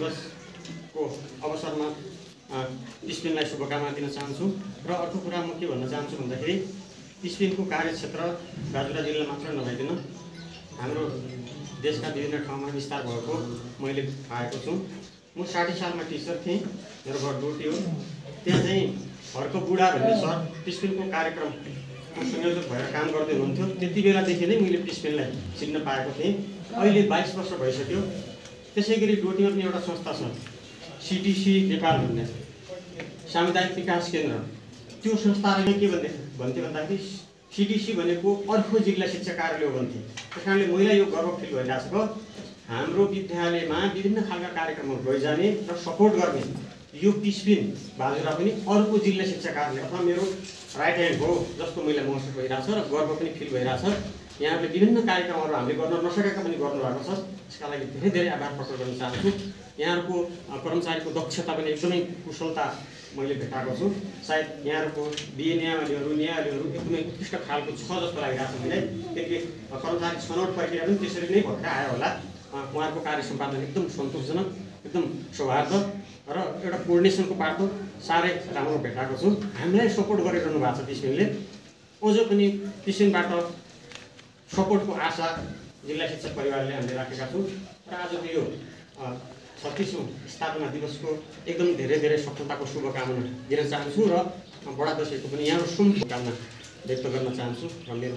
दिवसको अवसरमा टिस्पिनलाई शुभकामना दिन चाहन्छु। र अर्को कुरा म के भन्न चाहन्छु भन्दाखेरि टिस्पिनको कार्यक्षेत्र बाजुरा जिल्ला मात्र नभइकन हाम्रो देशका विभिन्न ठाउँमा विस्तार भएको मैले पाएको छु। म 60 सालमा टिचर थिएँ, मेरो घर डोटी हो। त्यहाँ चाहिँ हर्क बुढा भन्ने सर टिस्पिनको कार्यक्रम संयोजक भएर काम गर्दै हुनुहुन्थ्यो। त्यति बेलादेखि नै मैले टिस्पिनलाई चिन्न पाएको थिएँ। अहिले 22 वर्ष भइसक्यो। त्यसै गरी डोटीमा पनि एउटा संस्था छ, सिटिसी नेपाल भन्ने सामुदायिक विकास केन्द्र। त्यो संस्थाले के भन्थे भन्दाखेरि सिटिसी भनेको अर्को जिल्ला शिक्षा कार्यालय हो भन्थे। त्यस कारणले मलाई यो गर्व फिल भइरहेको छ, हाम्रो विद्यालयमा विभिन्न खालका कार्यक्रमहरू लैजाने र सपोर्ट गर्ने यो टिस्पिन बाजुरा पनि अर्को जिल्ला शिक्षा कार्यालय अथवा मेरो राइट ह्यान्ड हो जस्तो मलाई महसुस भइरहेछ र गर्व पनि फिल भइरहेछ। यहाँले विभिन्न कार्यक्रमहरू हामीले गर्न नसकेका पनि गर्नुभएको छ। त्यसका लागि धेरै धेरै आभार प्रकट गर्न चाहन्छु। यहाँहरूको कर्मचारीको दक्षता पनि एकदमै कुशलता मैले भेटाएको छु। सायद यहाँहरूको बिए न्यायावलीहरू एकदमै उत्कृष्ट खालको छ जस्तो लागिरहेको छ मलाई। किनकि कर्मचारी छनौट प्रक्रिया पनि त्यसरी नै भएर आयो होला। उहाँहरूको कार्य सम्पादन एकदम सन्तोषजनक, एकदम सौहार्द र एउटा कोअर्डिनेसनको बाटो साह्रै राम्रो भेटाएको छु। हामीलाई सपोर्ट गरिरहनु भएको छ टिस्पिनले। अझ पनि टिस्पिनबाट सपोर्टको आशा जिल्ला शिक्षक परिवारले हामीले राखेका छौँ। र आजको यो 36औं स्थापना दिवसको एकदम धेरै धेरै सफलताको शुभकामना दिन चाहन्छु र बडा दशैंको पनि यहाँको शुभकामना व्यक्त गर्न चाहन्छु र मेरो